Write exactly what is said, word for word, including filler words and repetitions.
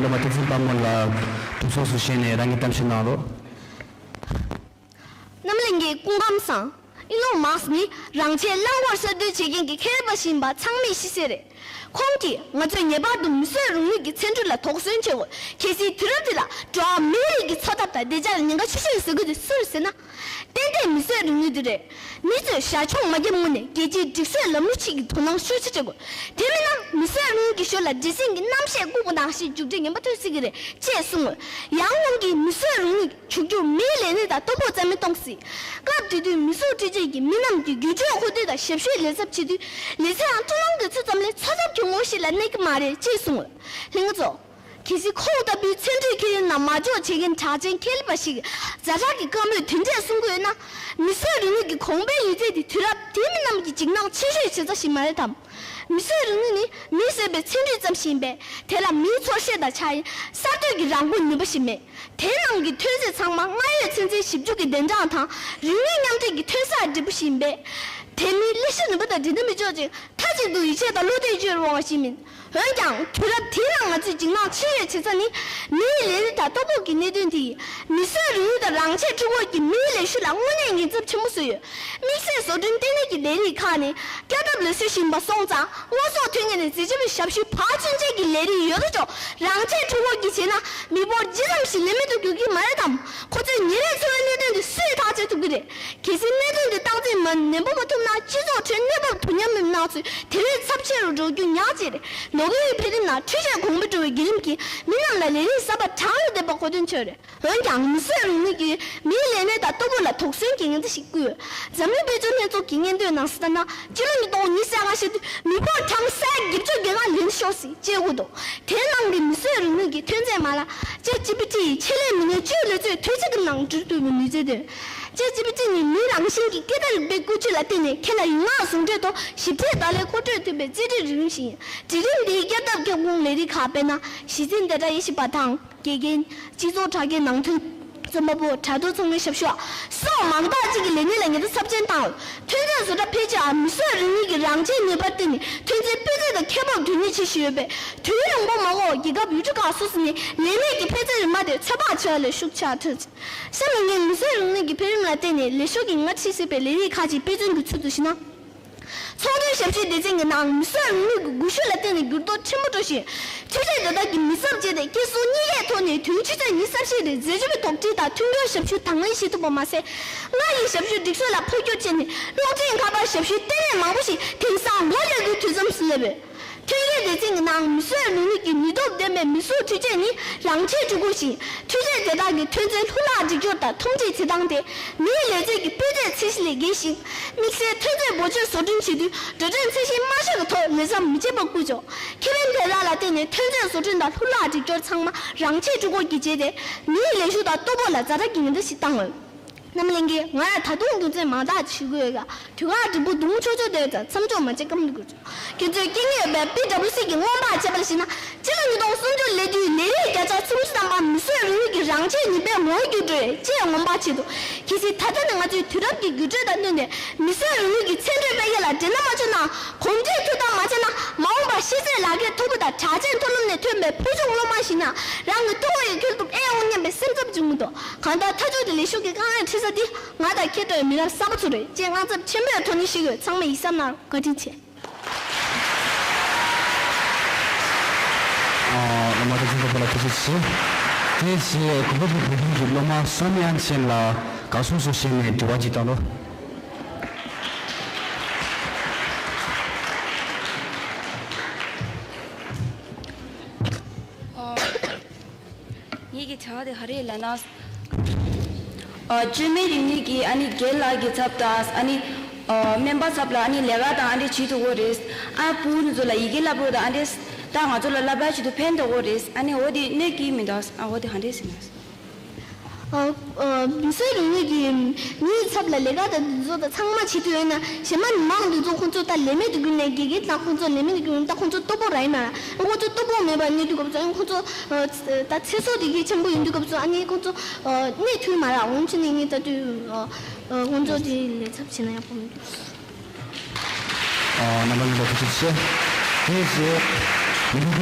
སློབ་མ་བསྟན་འཛིན་དཔལ་མོ་ལགས་གྲོས་ཚོགས་སུ་བཞེངས་ནས་རང་གི་གཏམ་བཤད་གནང་རོགས། རྣམ་གླིང་གི་སྐུ་ཁམས་བཟང་། ཨི་ལོང་མཱ་སི་ནི་རང་ཆས་རླངས་འཁོར་གསར་གཏོད་བྱེད་མཁན་གྱི་མཁས་པ་ཞིག་ཡིན་པ་ཚང་མས་ཤེས་གསལ་རེད། ཁོང་གིས་ང་ཚོས་ངེས་པར་དུ་མི་གསོད་རིང་ལུགས་ཀྱི་འཚེ་འཕྲུལ་ལ་དོགས་ཟོན་བྱེད་དགོས། གལ་སྲིད་དུས་རབས་འདི་ལ་འགྲོ་བ་མིའི་རིགས་ཀྱི་འཚོ་ཐབས་དང་བདེ་འཇགས་ལ་ཉེན་ཁ་ཆེ་ཤོས་ཟེར་དགོས་དེ་སུ་རེད་ཟེར་ན། ཏན་ཏན་མི་གསོད་རིང་ལུགས་འདི་རེད། མི་ཚོས་ཞར་ཕྱོགས་མ་བརྒྱབ་སྔོན་ནས་རྒྱལ་སྤྱིའི་སྒྲིག་སྲོལ་ལམ་ལུགས་ཤིག་གི་དོ་སྣང་ཤུགས་ཆེ་བྱེད་དགོས། དེ་མིན་ན་མི་གསོད་རིང་ལུགས་ཀྱི་ཞོར་ལ་འདྲེ་སྲིན་གྱི་རྣམ་ཤེས་བཀུག་པ་ནང་བཞིན་མཇུག་འབྲས་ངན་པ་ཐོན་སྲིད་ཀྱི་རེད་ཅེས་གསུངས། ཡང་ཁོང་གིས་མི་གསོད་རིང་ལུགས་ཀྱི་འབྱུང་འགྱུར་མིའི་ལས་སྣེ་དང་ལྟོ་ཕོགས་རྩ་མེད་གཏོང་སྲིད། སྐབས་དེ་དུས་མི་གསོད་འཕྲུལ་ཆས་ཀྱིས་མི་རྣམས་ཀྱི་འགྱུར་བཅོས་འཁོར་སྐྱོད་དང་ཞབས་ཞུའི་ལས་ཚབ་བྱེད་དུས་ལས་ཚན་ཡང་སྤྲོ་ལམ་གྱི་ཚུལ་ཙམ་ལས་འཚོ་ཐབས་ཀྱི་ངོ་ཤེས་ལ་གནས་ཀྱི་མ་རེད་ཅེས་གསུངས། ལྷན་རྒྱས་ཚོ། གལ་སྲིད་ཁོང་ལྟ་བུའི་འཚེ་འཕྲུལ་ཁས་ལེན་དང་མ་འཇོག་བྱེད་མཁན་གྲགས་ཅན་ཁས་ལེན་པ་ཞིག་ཛ་དྲག་གི་བཀའ་མོལ་དེ་འདྲས་གསུང་གི་ཡོད་ན། མི་གསོད་རིང་ལུགས་ཀྱི་གོང་འཕེལ་ཡོད་ཚད་དེ་དུས་རབས་དེ་མི་རྣམས་ཀྱི་འཇིགས་སྣང་ཆེ་ཤོས་བྱེད་ས་ཞིག་མ་རེད་དམ། མི་གསོད་རིང་ལུགས་ནི་མིས་བཟོས་པའི་འཚེ་འཕྲུལ་ཙམ་ཞིག་ཡིན་པས། དེ་ལ་མིའི་ཚོར་ཤེས་དང་ཆ་ཡིན་གསར་གཏོད་ཀྱི་རང་འགུལ་ནུས་པ་ཞིག་མེད། དེའི་ནང་གི་ཐོན་རྫས་ཚང་མ་སྔར་ཡོད་ཚན་རྩལ་ཞིབ་འཇུག་གི་བདེ་འཇགས་དང་རིག་ནུས་མཉམ་འདྲེས་ཀྱི་ཐོན་ས་འབྲས་བུ་ཞིག་ཡིན་པས། དེ་མིའི་ལས་གཞི་ནུས་པ་དང་འགྲན་ཟླ་མི་ཆོག་ཅིང་མཐའ་གཅིག་ཏུ་ཡིད་ཆེས་དང་བློ་གཏད་བཅོལ་འོང་བ་ཞིག་མིན། འོན་ཀྱང་དུས་རབས་དེའི་ནང་ང་ཚོས་འཇིགས་སྣང་ཆེ་ཤོས་བྱེད་ས་ནི་མིའི་ལས་རིགས་དང་ལྟོ་ཕོགས་ཀྱི་གནད་དོན་དེ་ཡིན། མི་གསོད་རིང་ལུགས་དང་རང་ཆས་འཕྲུལ་འཁོར་གྱིས་མིའི་ལས་ཞུགས་ལ་དངོས་གནས་ཉེན་ཚབས་ཆེན་པོ་བཟོས་ཡོད། དམིགས་བསལ་བཟོ་སྐྲུན་ལྟེ་གནས་ཀྱི་ལས་རིགས་ཁག་ནི་བསྐྱར་ལྡབ་ལས་བཟོ་བཞིན་པ་སོང་ཙང་དངོས་ཟོག་ཐོན་མཁན་ནས་རྫས་ཆུ་བའི་ཞབས་ཞུའི་བར་ཚུན་ཆད་ཀྱི་ལས་རིགས་ཡོད་དོ་ཅོག་རང་ཆས་འཕྲུལ་འཁོར་གྱིས་བྱས་ན་མི་འབོར་ཇི་ཙམ་ཞིག་ལས་མེད་དུ་འགྱུར་གྱི་མ་རེད་དམ། ཁོ་ཚོའི་ཉིན་རེའི་འཚོ་བའི་གནད་དོན་དེ་སུས་ཐག་གཅོད་ཐུབ་ཀྱི་རེད། གལ་སྲིད་གནད་དོན་དེ་སྟངས་འཛིན་མ་ནན་པོ་མ་ཐུབ་ན་སྤྱི་ཚོགས་ཁྲོད་གནས་བབ་དོ་མཉམ་མི་སྣང་ཚུལ་དེ་བས་ཚབས་ཆེ་རུ་འགྲོ་རྒྱུ་ཉག་གཅིག་རེད། ལོ་རྒྱུས་ཀྱི་འཕེལ་རིམ་ནང་འཕྲུལ་ཆས་གོང་འཕེལ་འགྲོ་བའི་བརྒྱུད་རིམ་གྱིས་མི་རྣམས་ལ་ལས་རིགས་གསར་པ་གྲངས་ལས་འདས་པ་གོ་སྟོན་བྱས་རེད། འོན་ཀྱང་མི་གསོད་རིང་ལུགས་ཀྱིས་མིའི་ལས་གནས་དང་ལྟོ་ཕོགས་ལ་དོགས་ཟོན་གྱི་ངན་ཚ་ཞིག་བསྐུལ་ཡོད། འཛམ་གླིང་དཔེ་མཛོད་ལྷན་ཚོགས་ཀྱི་སྙན་ཐོའི་ནང་གསལ་ལྟར་ན་སྤྱི་ལོ་ཉིས་སྟོང་ཉི་ཤུ་རྩ་ལྔ་ཤར་དུས་མི་འབོར་གྲངས་ས་ཡ་བརྒྱད་ཅུ་གྱ་ལྔ་ལྷན་ཤོར་སྲིད་ཅེས་འཁོད་འདུག་དེའི་ནང་གི་མི་གསོད་རིང་ལུགས་ཀྱི་ཐོན་རྫས་མ་ལག་ཅེ་ཅི་པི་ཏི་ཡི་ཆེད་ལས་མི་སྣའི་སྤྱོད་ལས་ཚོས་དུས་ཚོད་ཀྱི་ནང་འགྲུལ་ཐུབ་པའི་ནུས་རྩལ་ཐོན། ཅེ་ཅི་པི་ཏི་ནི་མིའི་རང་བཞིན་གྱི་སྐད་བརྡ་རིག་པའི་བཀོལ་སྤྱོད་ལ་བརྟེན་ནས་ཁྱེད་ལ་ཡིག་ངག་ཟུང་འབྲེལ་ཐོག་ཞིབ་ཕྲའི་བརྡ་ལན་མཁོ་སྤྲོད་ཐུབ་པའི་རྩིས་སྤྲོད་རིག་རིམ་ཞིག་ཡིན། སྒྲིག་རིམ་འདིའི་བསྐྱར་ལྡབ་ཁྱབ་ཁོངས་ལས་རིགས་ཁག་དཔེར་ན་གཞི་རྩའི་བརྡ་དྲ་དབྱེ་ཞིབ་པ་དང་། དགེ་རྒན། སྤྱི་ཚོགས་དྲ་རྒྱའི་ནང་ཐོན། རྩོམ་པ་པོ། དྲ་ཐོག་ཚོང་པའི་ཞབས་ཞུ་བ་སོགས་མང་དག་ཅིག་གི་ལས་གནས་ལ་ཉེན་བརྡ་ཚབས་ཆེན་བཏང་ཡོད། ཐོན་རྫས་བཟོ་གྲྭ་ཕལ་ཆེར་མི་གསོད་རིང་ལུགས་ཀྱི་རང་ཆས་ནུས་པར་བརྟེན་ནས་ཐོན་རྫས་སྤུས་ཚད་དང་ཁྱད་པར་དོན་གཉེར་བྱེད་བཞིན་ཡོད་པས། དུས་ཡུན་རིང་པོ་མ་འགོར་བར་རྒྱལ་ཁབ་ཡུལ་གྲུ་ཁག་སོ་སོ་ནས་ལས་གནས་ཀྱི་འཕེལ་ཚད་རིམ་པ་དེ་ཚོད་དཔག་བྱེད་པ་ལས་ཤུགས་ཆེ་བ་ཐོན། གཤམ་ནས་ངས་མི་གསོད་རིང་ལུགས་ཀྱི་འཕེལ་རིམ་ལ་བརྟེན་ནས་ལས་ཤོར་གྱི་ངར་ཆེ་སྲིད་པའི་ལས་རིགས་ཁག་ཅིག་དཔེ་མཚོན་གྱི་ཚུལ་དུ་བཞེས་ན། ཚོང་དོན་ཞབས་ཞུའི་སྡེ་ཚན་གྱི་ནང་མི་གསོད་རིང་ལུགས་ཀྱི་སྒུལ་ཤུགས་ལ་བརྟེན་ནས་འགྱུར་ལྡོག་ཆེན་པོ་འགྲོ་བཞིན། ཆུ་ཚད་དེ་དག་གི་མི་ཚབ་བྱས་ཏེ་སྐྱེད་སྲོལ་གཉིས་ཀའི་ཐོག་ནས་དུས་ཡུན་ཆུ་ཚད་ཉི་ཤུ་རྩ་བཞི་རིང་རྫས་ཆུ་བའི་དོགས་འདྲི་དང་མཐུན་སྦྱོར་ཞབས་ཞུ་དང་ལེན་བྱེད་ཐུབ་པ་མ་ཟད། སྔར་གྱི་ཞབས་ཞུའི་སྒྲིག་སྲོལ་ལ་འཕོ་འགྱུར་བྱས་ནས་གློག་འཕྲིན་ཁ་པར་ཞབས་ཞུའི་ལྟེ་གནས་མང་པོ་ཞིག་དེང་སང་ལོ་ལས་འགུལ་དུས་མཚམས་སུ་སླེབས་ཡོད། ཐོན་སྐྱེད་སྡེ་ཚན་གྱི་ནང་མི་གསོད་རིང་ལུགས་ཀྱི་ནུས་སྟོབས་ལྡན་པའི་མི་གསོད་འཕྲུལ་ཆས་ནི་རང་ཆས་འཕྲུལ་འཁོར་ཞིག་འཕྲུལ་ཆས་དེ་དག་གི་ཐོན་རྫས་ལྷུ་ལག་སྒྲིག་སྦྱོར་དང་ཐོན་འབྱེད་བྱེད་སྟངས་དེ་མིའི་ལས་རྩལ་གྱི་སྤུས་ཚད་ཚད་གཞི་ལས་བརྒལ་ཞིང་། དམིགས་བསལ་ཐོན་རྫས་འབོར་ཆེན་བཟོ་སྐྲུན་བྱེད་དུས་འགྲོ་གྲོན་ཚད་གཞི་དམའ་ཤོས་ཀྱི་ཐོག་ལས་མཚམས་མི་ཆད་པར་བསྐུལ་ཆོག་ཁེ་ཕན་དེ་དག་ལ་བརྟེན་ནས་ཐོན་རྫས་བཟོ་སྐྲུན་དང་ལྷུ་ལག་སྒྲིག་སྦྱོར་ཚང་མ་རང་ཆས་འཕྲུལ་འཁོར་གྱིས་བྱས་ཏེ་མིའི་ལས་ཞུགས་དང་ལྟོ་ཕོགས་ལ་ཛ་དྲག་གི་ཉེན་བརྡ་ཞིག་བཏང་ཡོད། རྣམ་པ་ལྷན་རྒྱས། ང་ལ་ད་དུང་རྒྱུ་མཚན་མང་དག་ཞུ་དགོས་ཡོད་ཀྱང་དུས་ཁག་འགྲིག་པོ་བརྡུང་ཆོག་ཆོག་དེ་ཙམ་མཚམས་འཇོག་མ་བྱེད་ཀམ་དུ་དགོས་ཆོག་ཁྱེད་ཚོས་སྐྱེ་ངེས་ཡོད་པའི་པི་ཌབ་ལུ་སི་གི་སྔོན་དཔག་བྱས་པར་གཞིགས་ན། སྤྱི་ལོ་ཉིས་སྟོང་སུམ་ཅུ་སླེབས་དུས་ལས་རིགས་བརྒྱ་ཆ་སུམ་ཅུ་ཐམ་པ་མི་གསོད་རིང་ལུགས་ཀྱི་རང་ཆས་ནུས་པའི་ངོ་བོར་འགྱུར་འགྲོ་ཡོད་ཅེས་སྔོན་དཔག་བྱས་འདུག་གལ་སྲིད་ད་ལྟ་ནས་ང་ཚོས་དུས་རབས་ཀྱི་འགྱུར་འགྲོས་དང་བསྟུན་ཏེ་མི་གསོད་རིང་ལུགས་ཀྱི་འཚེ་འཕྲུལ་སྤེལ་རྒྱས་ལ་འགྲན་ཟླ་མ་བྱུང་ན། གོམ་འགྲོས་མཐུད་གཏོང་མ་བྱས་ན། མ་འོངས་པར་ཤེས་ཚད་ལག་ཁྱེར་མཐོ་པོ་དང་གྲགས་ཅན་མཐོ་སློབ་ནས་ཐོན་པའི་ཕུལ་བྱུང་སློབ་མ་ཞིག་ན་རང་གི་ལྟོ་གོས་ཀྱི་འཁྱོལ་ཐུབ་ཨེ་འོང་སྙམ་པའི་སེམས་འཚབ་བྱུང་གི་འདུག་གང་ལྟར་མཐའ་མཇུག་ཏུ་ལས་ཞུགས་ཀྱི་དཀའ་ངལ་འཕྲད་ས་འདི་ང་དང་ཁྱེད་ལྟ་བུའི་མི་རབས་གསར་པ་ཚོ་རེད་ཅེས་དངངས་འཚབ་ཆེན་པོས་ཐོག་ནས་ཞུ་གི་ཡོད། ཚང་མས་ཡིད་གཟབ་གནང་རོགས། བཀའ་དྲིན་ཆེ། ཨ། སློབ་མ་བསྟན་འཛིན་དཔལ་མོ་ལ་ཐུགས་རྗེ་ཆེ། དེ་རྗེས་གོམ་པ་བུ་བོད་ཁྱིམ་གྱི་སློབ་མ་བསོད་ནམས་དབྱངས་ཅན་ལགས་དགའ་ཕྱོགས་སུ་བཞེངས་ནས་དྲི་བ་ཅིག་བཏང་རོགས། ངེད་ཀྱི་བྱ་བ་དེ་ག་རེ་ལབ་ན། ཨ། བཅོས་མའི་རིག་ནུས་ཀྱིས་ཨ་ནི་རྒན་ལགས་ཀྱི་ཚབ་དང་ཨ་ནི། ཨ། སྨན་པ་ཚབ་ལ་ཨ་ནི་ལས་ཀ་དང་ཨ་འདྲས་བྱེད་ཐུབ་ཀྱི་རེད། ཨ། ཕྲུ་གུ་ཚོ་ལ་ཡི་གེ་བསླབ་རོགས་དང་ཨ་འདྲས་ད་ང་ཚོ་ལ་བསླབ་པ་བྱེད་དུ་ཕན་ཐོགས་ཀྱི་རེད། ཨ་ནི་འོ་དེ་གནོད་ཀྱི་མི་འདུག་ཨ། འོ་དེ་ག་འདྲས་ཟེར་ན། ཨ། ཨ། མི་གསོད་རིང་ལུགས་ཀྱིས་མིའི་ཚབ་ལ་ལས་ཀ་དང་འདི་ཚོ་དང་ཚང་མ་བྱེད་ཐུབ་ཡོད་ན་གཞན་མ་མི་མང་འདི་ཚོ་ཁོང་ཚོ་ད་ལས་མེད་དུ་གྱུར་ནས་དགེ་རྒན་དང་ཁོང་ཚོ་ལས་མེད་དུ་གྱུར་ན་ད་ཁོང་ཚོ་ལྟོ་ཕོགས་རག་གི་མ་རེད། ཁོང་ཚོ་ལྟོ་ཕོགས་མེད་པར་གནས་དུས་སྐབས་སུ་ཨ་ནི་ཁོང་ཚོ། ཨ། ད་ཚེ་སྲོག་དེ་གལ་ཆེན་པོ་ཡིན་དུས་སྐབས་སུ་ཨ་ནི་ཁོང་ཚོ། ཨ། གནས་ཐུབ་མ་རེད། འོན་ཆེ་ནས་ངས་ལྟ་དུས། ཨ། ཨ། ཁོང་ཚོ་དེ་ལས་ཚབ་བྱས་ན་ཡག་པོ་མི་འདུག་ཨ། རྣམ་པ་གཉིས་ལ་ཐུགས་རྗེ་ཆེ། དེ་རྗེས་མི་ལུས་